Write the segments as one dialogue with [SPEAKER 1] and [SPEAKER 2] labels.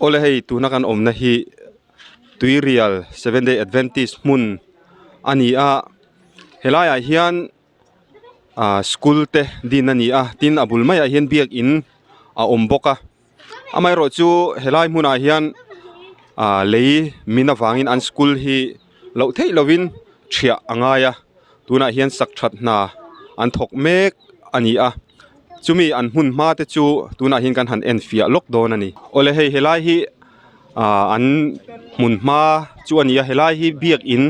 [SPEAKER 1] Awle hei tuna kan awmna hi Tuirial Seven Day Adventist hmun a ni a helaiah hian ah school te din a ni a tin a bul maiah hian biakin a awm bawk a amaherawh chu helai hmunah hian ah lei min avangin an school hi loh theih lovin thiah a ngai a tunah hian sak that hna an thawk mek a ni a chumi an hmun hma te chu tunah hian kan han en fiah lawk dawn a ni awle hei helai hi ah an hmun hma chu a ni a helai hi biakin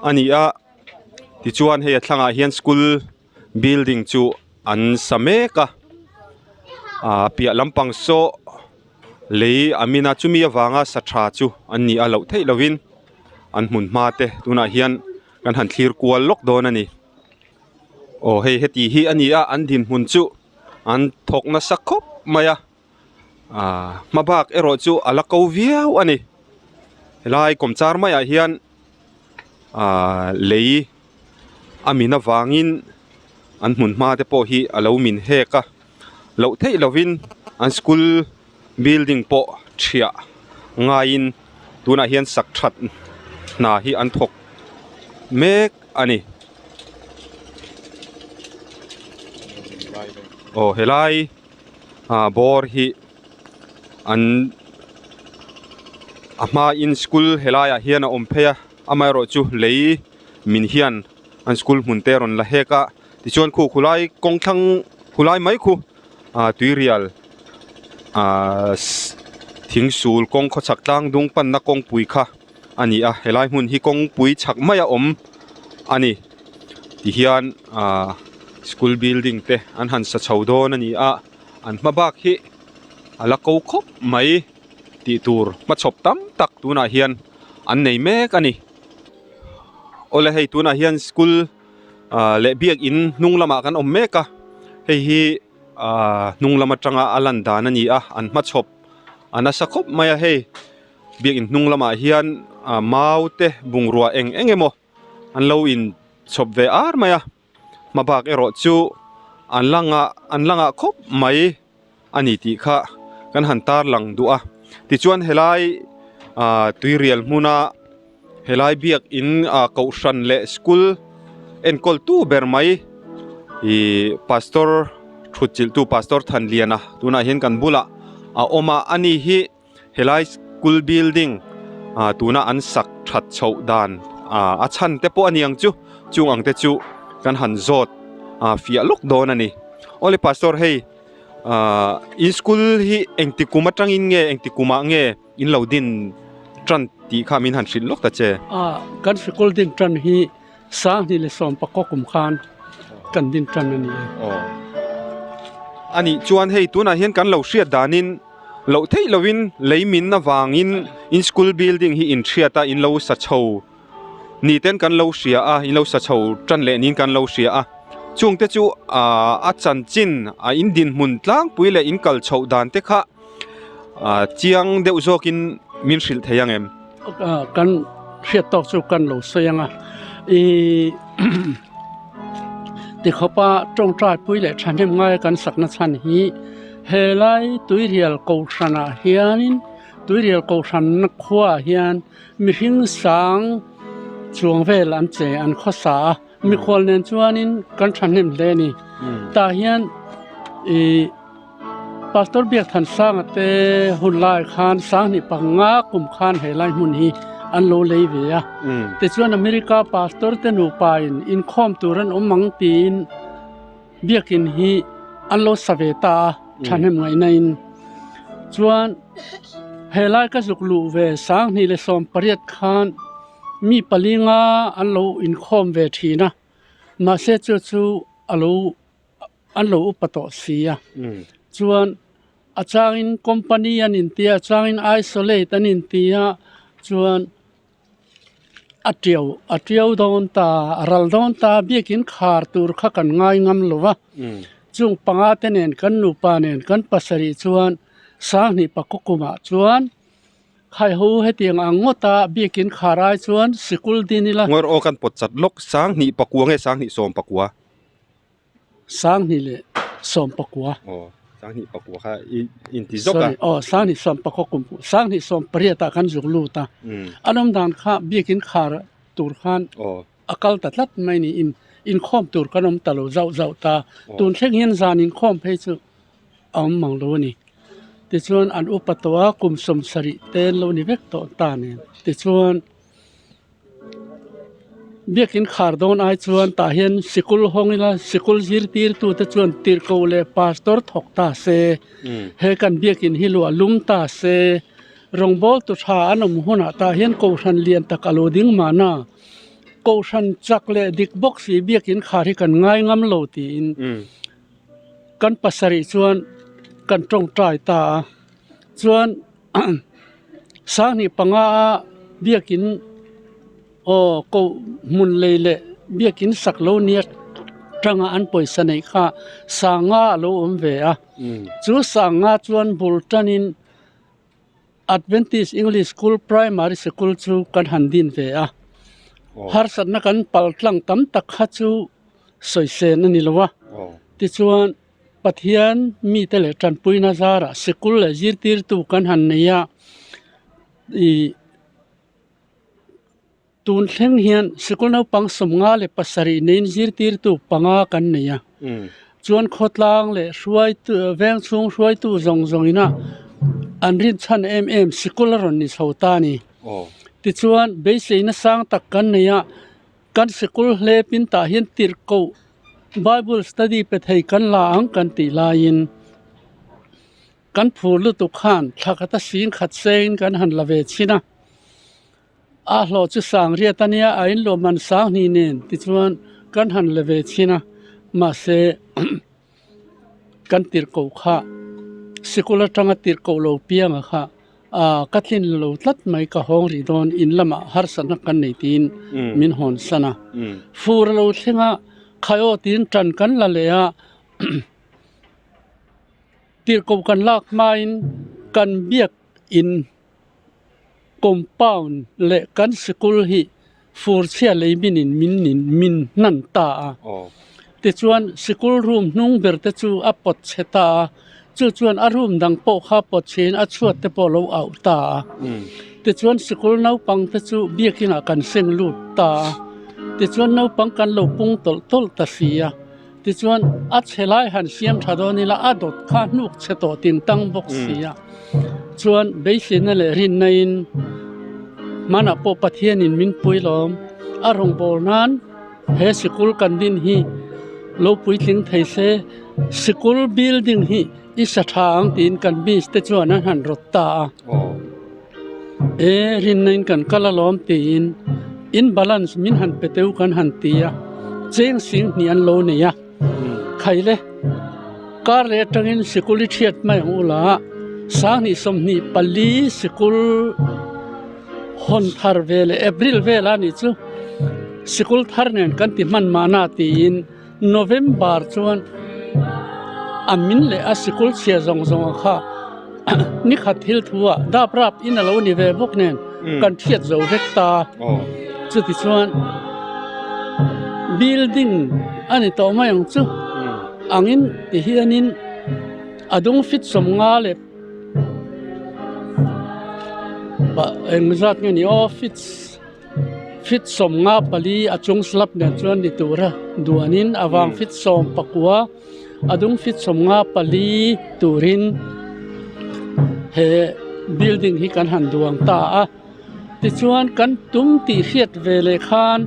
[SPEAKER 1] a ni a tichuan hei a thlangah hian school building chu an sa mek a ah piah lampang saw lei a min a chumi avanga sa tha chu an ni a loh theih lovin an hmun hma te tunah hian kan han thlir kual lawk dawn a ni aw hei heti hi a ni a an dinhmun chu an thawk nasa khawp mai a ah hma bak erawh chu a la ko viau a ni helai kawmchar maiah hian ah lei a min avangin an hmun hma te pawh hi a lo min hek a loh theih lovin an school building pawh thiah ngaiin tunah hian sak that hna hi an thawk mek a ni aw helai ah bawr hi an a hmain school helaiah hian a awm phei a amaherawhchu lei min hian an school hmun te a rawn la hek a tichuan khu khulai kawng thlang khulai mai khu ah tuirial ah thing sul kawng khawchhak tlang dung panna kawngpui kha a ni a helai hmun hi kawngpui chhak mai a awm a ni tihian ah school building te an han sa chho dawn a ni a an hma bak hi a la ko khawp mai tih tur hmachhawp tam tak tunah hian an nei mek a ni. Awle hei tunah hian school ah leh biakin hnung lamah kan awm mek a hei hi ah hnung lam atanga a lan dan a ni a an hmachhawp a nasa khawp mai a hei biakin hnung lamah hian ah mau te bungrua eng eng emaw an lo in chhawp ve ar mai a. Hmabak erawh chu an la ngah an la ngah khawp mai a ni tih kha kan han tarlang duh a tichuan helai ah tuirial hmuna helai biakin ah kohhran leh school enkawl tu ber mai ih pastor thut chilh tu pastor Thanliana tunah hian kan bulah a awm a ani hi. Helai school building ah tuna an sak that chhoh dan ah a chhan te pawh a ni ang chu chung ang te chu kan han zawt ah fiah lawk dawn a ni awle pastor hei ah in school hi engti kum atangin nge engti kumah nge in lo din tan tih kha min han hrilh lawk ta che.
[SPEAKER 2] Ah kan sikul din tan hi Sanghnih leh sawmpakaw kum khan kan din tan a ni e.
[SPEAKER 1] Aw. A nih chuan hei tunah hian kan lo hriat danin loh theih lovin lei min avangin in school building hi in hriat a in lo sa chho ni ten kan lo hria a in lo sa chho tan leh niin kan lo hria a chungte chu ah a chanchin a in dinhmun tlangpui leh in kal chhoh dan te kha ah chiang deuh zawkin min hrilh thei ang em?
[SPEAKER 2] Kan hriat tawk chu kan lo sawi ang a, ih tikhawpa tawngtai pui leh thahnem ngai kan sakna chhan hi helai tuirial kohhranah hianin tuirial kohhranna khuaah hian mihring sang chuang vel an che an khawsa a, mikhual nen chuanin kan thahnem hle a ni tah hian ih. Pastor Biakthansanga te hun lai khan Sanghnih panga kum khan he lai hmun hi an lo lei ve a. Tichuan America pastor te nupa in inkhawm tur an awm ang tiin biakin hi an lo sa ve ta a thahnem ngaihna in. Chuan he lai ka zuk luh ve Sanghnih leh 18 khan mi palinga an lo inkhawm ve thin a mahse chu chu a lo an lo upa tawh si a chuan a changin company an inti a a changin isolate an inti a chuan a tiau a tiau dawn ta a ral dawn ta biakin khar tur kha kan ngai ngam lo va chung panga te nen kan nupa nen kan pasarih chuan sanghnih pakua kumah chuan Khaiho hetiang ang ngawta biakin khar ai chuan sikul din ila.
[SPEAKER 1] Ngawr aw kan pawt chat lawk sanghnih pakua nge sanghnih sawm pakua.
[SPEAKER 2] Sanghnih leh 11.
[SPEAKER 1] Aw. Sanghnih pakua kha i inti zawk a.
[SPEAKER 2] Sorry, aw sanghnih sawm pakua kum sanghnih sawm pariat ah kan zuk lut a. A awm dan kha biakin khar tur khan a kal ta tlat mai ni in inkhawm tur kan awm ta lo zauh zauh ta. Tun thleng hian zan inkhawm phei chu a awm mang lo a ni. Tichuan an upa tawh a kum 70 te an lo ni vek tawh ta nen. Tichuan. Biakin khar dawn ai chuan tah hian sikul hawng ila sikul zirtirtu te chuan tirhkoh leh pastor thawk ta se he kan biakin hi luah lum ta se rawngbâwl tu tha an awm hunah tah hian kohhran lian tak a lo ding mahna kohhran chak leh dik bawk si biakin khar hi kan ngai ngam lo tiin kan pasarih chuan kan tawngtai ta a chuan. Sanghnih panga a biakin aw koh hmun lei leh biakin sak lo nia tanga an pawisa neih kha sanga a lo awm ve a chu sanga chuan bul tanin Adventist English School Primary Sikul chu kan han din ve a harsatna kan pal tlang tam tak kha chu sawisên a ni lo a tichuan. Pathian mite leh tanpuina zarah sikul leh zirtirtu kan han nei a, ih tun thleng hian sikul naupang 57 neiin zirtirtu panga kan nei a, chuan khawtlang leh hruaitu veng chhung hruaitu zawng zawng ina an rinchhan em em sikul a rawn ni chho ta a ni. Tichuan beiseina sang tak kan nei a. Kan sikul hlepin tah hian tirhkoh Bible study pe thei kan la ang kan tih laiin kan phur lutuk khan thla khata sing khat sengin kan han la ve chhin a, a hlawh chu sang riat a nia a inluah man sang hnih nen tichuan kan han la ve chhin a mahse Kan tirhkoh kha sikul atanga tirhkoh lo pianga kha ah ka tlin lo tlat mai ka hawng rih dawn in lamah harsatna kan nei tiin min hawn san a. Fur a lo thleng a, khaiaw tiin tan kan la leh a, tirhkoh kan lak hmain kan biak in compound leh kan sikul hi fur chhia lei minin min nin min hnan ta a. Tichuan sikul room hnung ber te chu a pawt chhe ta a, chu chuan a room dang pawh kha pawt chhein a chhuat te pawh a lo auh ta a. Tichuan sikul naupang te chu biakin ah kan seng lut ta a, tichuan naupang kan lo pung tawlh tawlh ta si a, tichuan a chhe lai han siam tha dawn ila a dawt kha hnuk chhe tawh ting tang bawk si a. Chuan beiseina leh rinna-in hmanah pawh Pathianin min pui lawm. A rawngbâwl nân he sikul kan din hi lo puitling thei se, sikul building hi i sa ṭha ang tiin kan miss te chuan an han rawt ta a. E, rinna-in kan kal alawm tiin in balance min han pe teu kan han ti a, cheng sing hnih an lo nei a. Khaile, kar leh atangin sikul i thiat mai ang ula, 2024 sikul hawn thar ve leh April vel a nih chu sikul thar nen kan ti hman mahna tiin November chuan a min leh a sikul chhia zawng zawng ang kha nikhat thil thu ah dap rap in a lo ni ve bawk nen kan thiat zo vek ta. Chutichuan building a ni tawh mai ang chu angin ti hianin a dung fit 50 leh eng zat nge ni aw fit fit 54 a chung slab nen chuan ni tura duanin a vang fit 19 a dung fit 54 turin he building hi kan han duang ta a. Tichuan kan tum tih hriat ve leh khan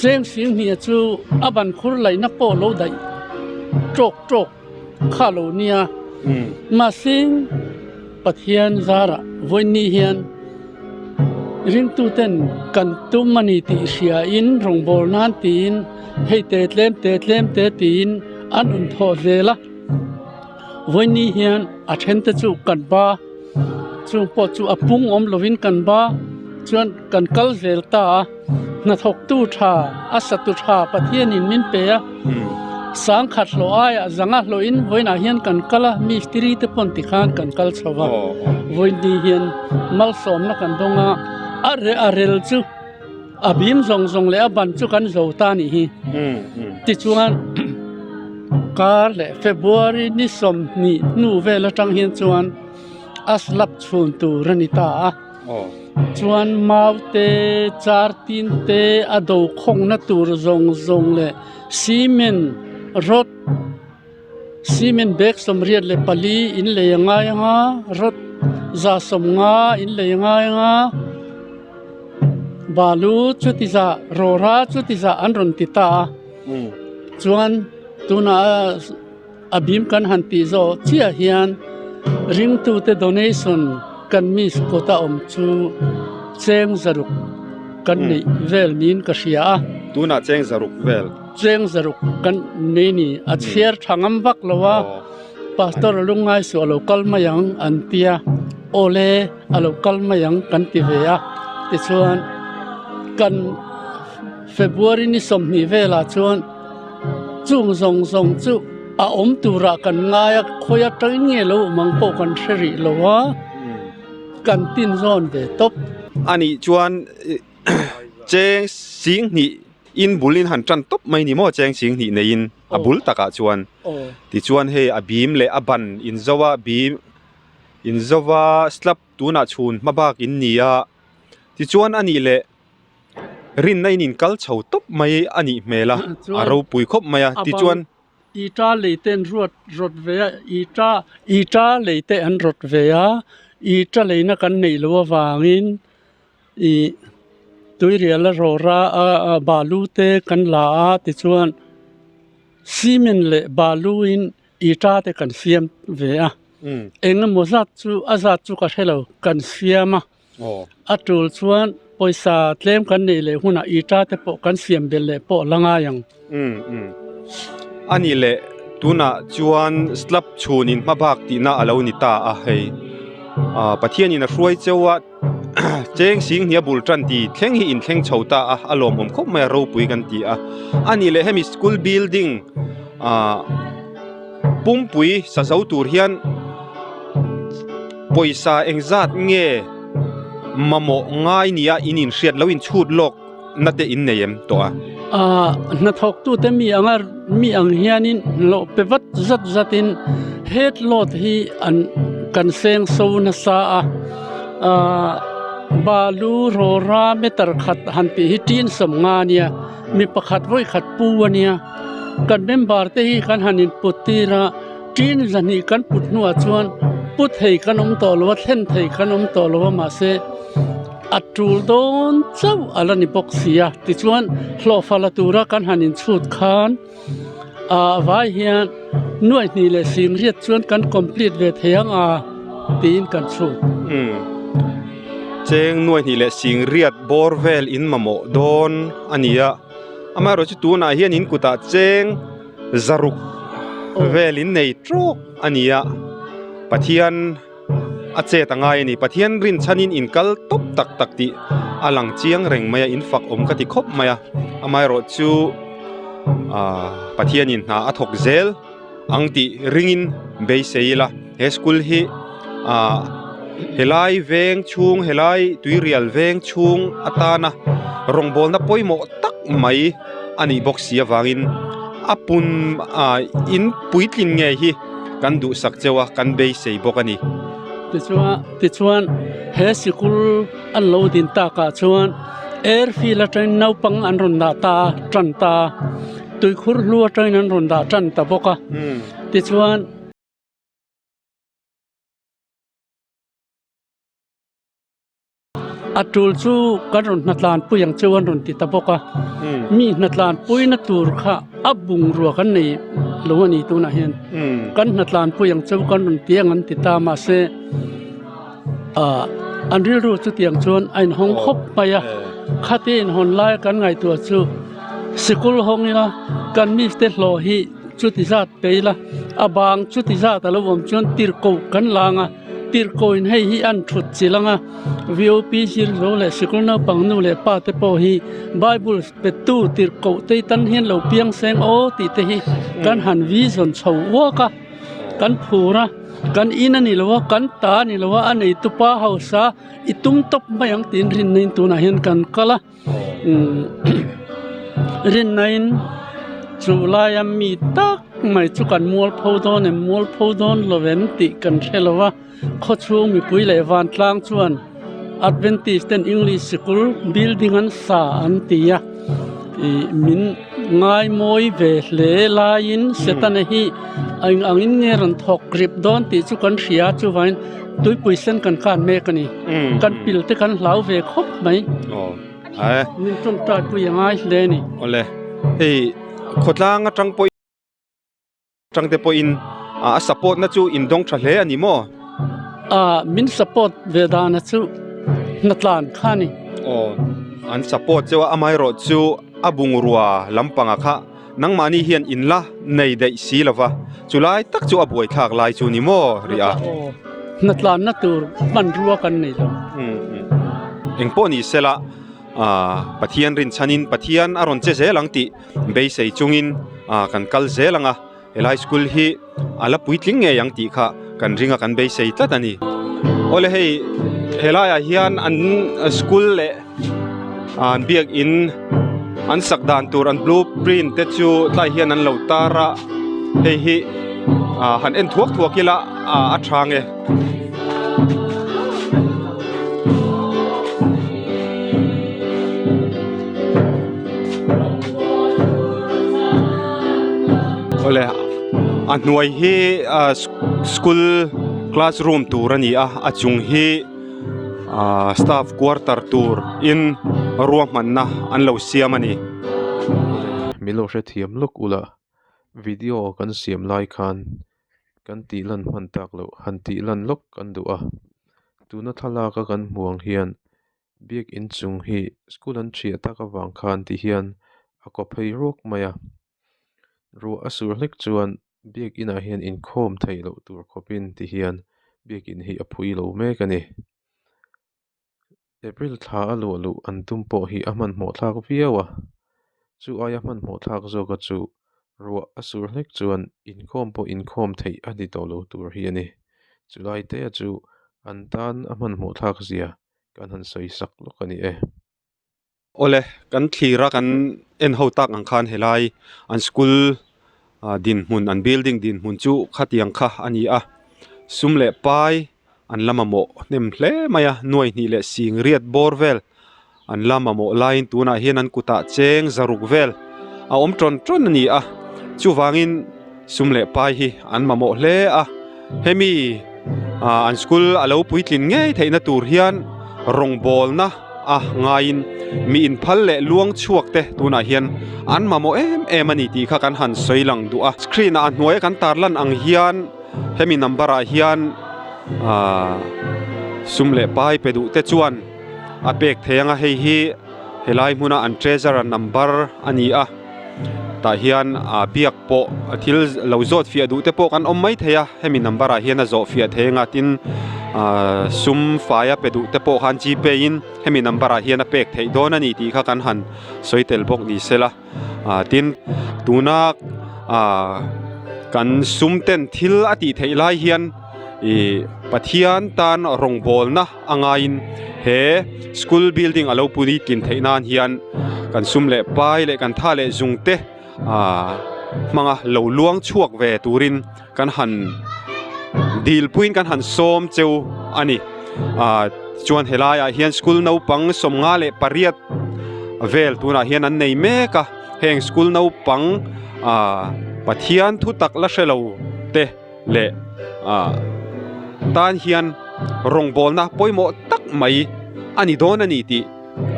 [SPEAKER 2] cheng singhnia chu a ban khur laihna pawh lo daih tawk tawk kha lo nia. Mahse Pathian zarah vawiinni hian ringtuten kan tum a ni tih hriain rawngbâwl nan tiin hei te tlem te tlem te tiin an rawn thawh zel a. Vawiinni hian a thente chu kan ba. Chung pawh chu a pung awm lovin kan ba chuan kan kal zel ta a, hnathawktu tha, a satu tha Pathianin min pe a, sangkhat hlawh aiah zanga hlawhin vawiinah hian kan kal a, mistiri te pawn tikhan kan kal chho va, vawiinni hian malsawmna kan dawng a, a reh a rel chu a bim zawng zawng leh a ban chu kan zo ta a nih hi. Tichuan. Kar leh February ni 20 hnu vel atang hian chuan a slab chhun tur a ni ta a. Chuan mau te, char tin te, a do khawngna tur zawng zawng leh cement rod cement bag 84 in lei a ngai ang a, rod 150 in lei a ngai ang a, balu chuti zah rawra chuti zah an rawn ti ta a. Chuan tunah a bim kan han tih zawh chiah hian ringtute donation kan miss kawta awm chu cheng zaruk kan neih vel niin ka hria a.
[SPEAKER 1] Tunah cheng zaruk vel.
[SPEAKER 2] Cheng zaruk kan nei ni. A chhiar tha ngam vak lo a, Pastor a lungngai suh a lo kal mai ang an tia, awle a lo kal mai ang kan ti ve a, tichuan kan. February ni 20 velah chuan chung zawng zawng chu a awm turah kan ngai a, khawi atangin nge lo awm ang pawh kan hre rih lo a, kan tin zawn ve tawp.
[SPEAKER 1] Anih chuan cheng sing hnih in bul in han tan tawp mai ni maw cheng sing hnih neiin a bul takah chuan tichuan hei a bim leh a ban in zo a bim in zo a slab tunah chhun hma bak in ni a tichuan anih leh Rinna in inkal chho tawp mai a nih hmel a, a ropui khawp mai a, tichuan.
[SPEAKER 2] Ita lei te an ruat rawt ve a, ita ita lei te an rawt ve a, ita leina kan neih loh avangin ih tuirial a rawra a balu te kan la a, tichuan cement leh balu in ita te kan siam ve a, engemaw zat chu a zat chu ka hre lo kan siam a. A tul chuan pawisa tlem kan neih leh hunah ita te pawh kan siam belh leh pawh la ngai ang.
[SPEAKER 1] A nih leh tunah chuan slab chhunin hma bak tihna a lo ni ta a hei. Pathianin a hruai cheu a, cheng sing hnia bul tan ti thleng hi inthleng chho ta a, a lawmawm khawp mai a ropui kan ti a. A nih leh hemi school building pumpui sa zo tur hian Pawisa engzat nge mamawh ngai nia in inhriat lo inchhut lawk na te in nei em tawh a?
[SPEAKER 2] Aaa hnathawktute mi anga mi ang hianin hlawh pe vat zat zatin head load hi an kan seng so nasa a, aaa balu rawra meter khat han tih hi tin 50 ania mi pakhat vawi khat pu ania kan member te hi kan han input tir a. Tin zahnih kan put hnuah chuan pu thei kan awm tawh lo a, thlen thei kan awm tawh lo a, mahse a tul dawn chauh a la ni bawk si a. Tichuan hlawhfa la tura kan han inchhut khan ah vai hian nuaih hnih leh sing riat chuan kan complete ve thei ang a tiin kan chhut.
[SPEAKER 1] Umm cheng nuaih hnih leh sing riat bawr vel in mamawh dawn a ni a, amaherawhchu chu tunah hian in kutah cheng. Zaruk vel in nei trawk a ni a, Pathian a chet a ngai a ni. Pathian rinchhanin in kal tawp tak tak tih a lang chiang reng mai a, in fak awm ka ti khawp mai a. Amaherawh chu aaa Pathianin hna a thawk zel ang tih ringin beisei ila he school hi aaa helai veng chhung helai tuirial veng chhung atana rawngbawlna pawimawh tak mai a nih bawk si avangin a pun ah in puitlin ngei hi kan duhsak cheu a kan beisei bawk a ni.
[SPEAKER 2] Tichuan tichuan he sikul an lo din takah chuan airfield atangin naupang an rawn dah ta a tan ta a tuikhur hlu atangin an rawn dah tan ta bawk a tichuan. A tul chu kan rawn hnatlan pui ang cheu an rawn ti ta bawk a, mi hnatlan puina tur kha a bungrua kan nei lo a ni tunah hian kan hnatlan pui ang cheu kan rawn ti ang an ti ta mahse ah an rilru chutiang chuan a inhawng khawp mai a, khatia inhawn lai kan ngaihtuah chu sikul hawng ila kan mite hlawh hi chuti zat pe ila a bang chuti zat a lo awm chuan tirhkoh kan lang a. Tirhkoin hei hi an thut chilh ang a, VOP zir zo leh sikul naupang nu leh pa te pawh hi Bible petu tirhkoh te tan hian lo piang seng aw tih te hi kan han vision chho uak a, kan phur a, kan in a ni lo a, kan ta a ni lo a, a neitu pa hausa i tum tawp mai ang tiin rinna in tunah hian kan kal a, rinna in chu laia mi tak. mai chu kan mualpho dawn em mualpho dawn lo em tih kan hre lo a khawchhung mipui leh vantlang chuan Adventist ten English sikul building an sa an ti a ih min ngaimawi ve hle laiin setana hi eng angin nge rawn thawk rip dawn tih chu kan hria chuvangin tuipui sen kan khan mek a ni kan pil te kan hlau ve khawp mai min tawngtai pui a ngai hle a ni.
[SPEAKER 1] Awle hei khawtlang atang pawh Tangte pawhin a support na chu in dawng tha hle a ni maw?
[SPEAKER 2] A min support ve dana chu hnatlan kha a ni.
[SPEAKER 1] Aw, an support cheu a, amaherawh chu a bungrua lampangah kha nangmahni hian in la nei daih si lo va, chulai tak chu a buaithlak lai chu ni maw rih a?
[SPEAKER 2] Aw, hnatlanna tur hmanrua kan nei lo.
[SPEAKER 1] Engpawh ni sela, Pathian rinchhanin Pathian a rawn che zel ang tih Beisei chungin kan kal zel ang a, helai school hi a la puitling ngei ang tih kha kan ring a kan beisei tlat a ni. Awle hei helaiah hian an school leh an biakin an sak dan tur an blue print te chu tlai hian an lo tar a, hei hi han en thuak thuak ila a tha nge. Awle a hnuai hi ah school classroom tur a ni a a chung hi ah staff quarter tur in ruahmanna an lo siam a ni.
[SPEAKER 3] Min lo hrethiam lawk ula video kan siam lai khan kan tih lan hman tak loh han tih lan lawk kan duh a tuna thlalak a kan hmuh ang hian biak inchung hi school an thiah tak avang khan ti hian a kaw phei ruak mai a ruah a sur hlek chuan biak inah hian inkhawm theih loh tur khawpin ti hian biak in hi a phui lo mek a ni April thla a luah luh an tum pawh hi a hmanhmawh thlak viau a chu aia hmanhmawh thlak zawk a chu ruah a sur hlek chuan inkhawm pawh inkhawm theih a ni tawh lo tur hi a ni chulai te a chu an tan a hmanhmawh thlak zia kan han sawi sak lawk a ni e.
[SPEAKER 1] Awle, kan thlir a kan en ho tak ang khan helai an school dinhmun an building dinhmun chu khatiang kha a ni a, sum leh pai an la mamawh hnem hle mai a, nuai hnih leh sing riat bawr vel an la mamawh laiin tunah hian an kutah cheng zaruk vel a awm tawn tawn a ni a, chuvangin sum leh pai hi an mamawh hle a, hemi an school a lo puitlin ngei theihna tur hian rawngbawlna a ngaiin mi inphal leh luang chhuak te tunah hian an mamawh em em a ni tih kha kan han sawi lang duh a screen ah a hnuaia kan tarlan ang hian hemi number ah hian ahh sum leh pai pe duh te chuan a pek thei ang a hei hi helai hmuna an treasure number a ni a tah hian ah biak pawh thil lo zawt fiah duh te pawh kan awm mai thei a hemi number ah hian a zawh fiah thei anga tin ah sum faia pe duh te pawh khan gpay in hemi number ah hian a pek theih dawn a ni tih kha kan han sawi tel bawk ni sela ah tin tuna ah kan sum ten thil a tih theih lai hian ih Pathian tan rawngbawlna a ngaiin he school building a lo pui tlin theih nan hian kan sum leh pai leh kan tha leh zung te ah hmanga lo luang chhuak ve turin kan han dil puiin kan han sawm cheu a ni ah chuan helaiah hian school naupang 58 vel tunah hian an nei mek a heng school naupang ah Pathian thu tak la hre lo te leh ah tan hian rawngbawlna pawimawh tak mai a ni dawn a ni tih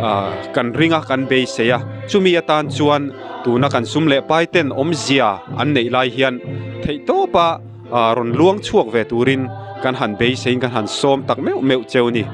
[SPEAKER 1] ah kan ring a kan beisei a chumi atan chuan tuna kan sum leh pai ten awmzia an neih lai hian theih tawp a ah rawn luang chhuak ve turin kan han beiseiin kan han sawm tak meuh meuh cheu a ni.